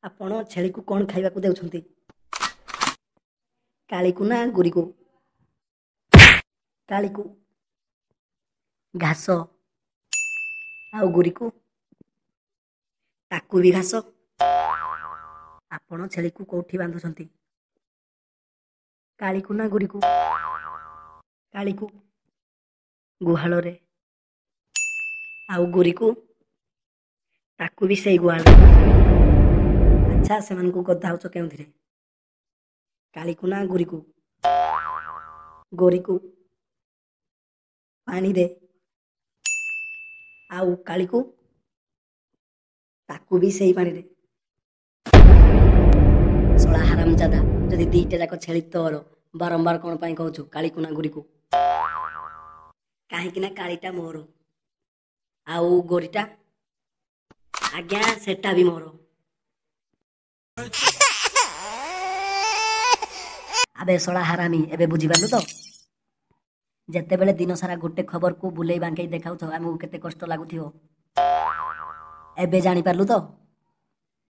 ଆପଣ ଛେଳିକୁ କ'ଣ ଖାଇବାକୁ ଦେଉଛନ୍ତି, କାଳିକୁ ନା ଗୁରିକୁ? କାଳିକୁ ଘାସ। ଆଉ ଗୁରିକୁ? ତାକୁ ବି ଘାସ। ଆପଣ ଛେଳିକୁ କୋଉଠି ବାନ୍ଧୁଛନ୍ତି, କାଳିକୁ ନା ଗୁରିକୁ? କାଳିକୁ ଗୁହାଳରେ। ଆଉ ଗୁରିକୁ? ତାକୁ ବି ସେଇ ଗୁହାଳରେ। ଆଚ୍ଛା, ସେମାନଙ୍କୁ ଗଧାଉଛ କେଉଁଥିରେ, କାଳିକୁ ନା ଗୁରିକୁ? ଗୋରିକୁ ପାଣିରେ। ଆଉ କାଳିକୁ? ତାକୁ ବି ସେଇ ପାଣିରେ। ଶଳା ହାରାମଜାଦା, ଯଦି ଦିଟା ଯାକ ଛେଳି ତୋର, ବାରମ୍ବାର କ'ଣ ପାଇଁ କହୁଛୁ କାଳିକୁ ନା ଗୁରିକୁ? କାହିଁକି ନା କାଳିଟା ମୋର, ଆଉ ଗୋରିଟା ଆଜ୍ଞା ସେଟା ବି ମୋର। ଆବେ ଶଳା ହାରାମି, ଏବେ ବୁଝିପାରିଲୁ ତ? ଯେତେବେଳେ ଦିନ ସାରା ଗୋଟେ ଖବରକୁ ବୁଲେଇ ବାଙ୍କେଇ ଦେଖାଉଛ, ଆମକୁ କେତେ କଷ୍ଟ ଲାଗୁଥିବ, ଏବେ ଜାଣିପାରିଲୁ ତ?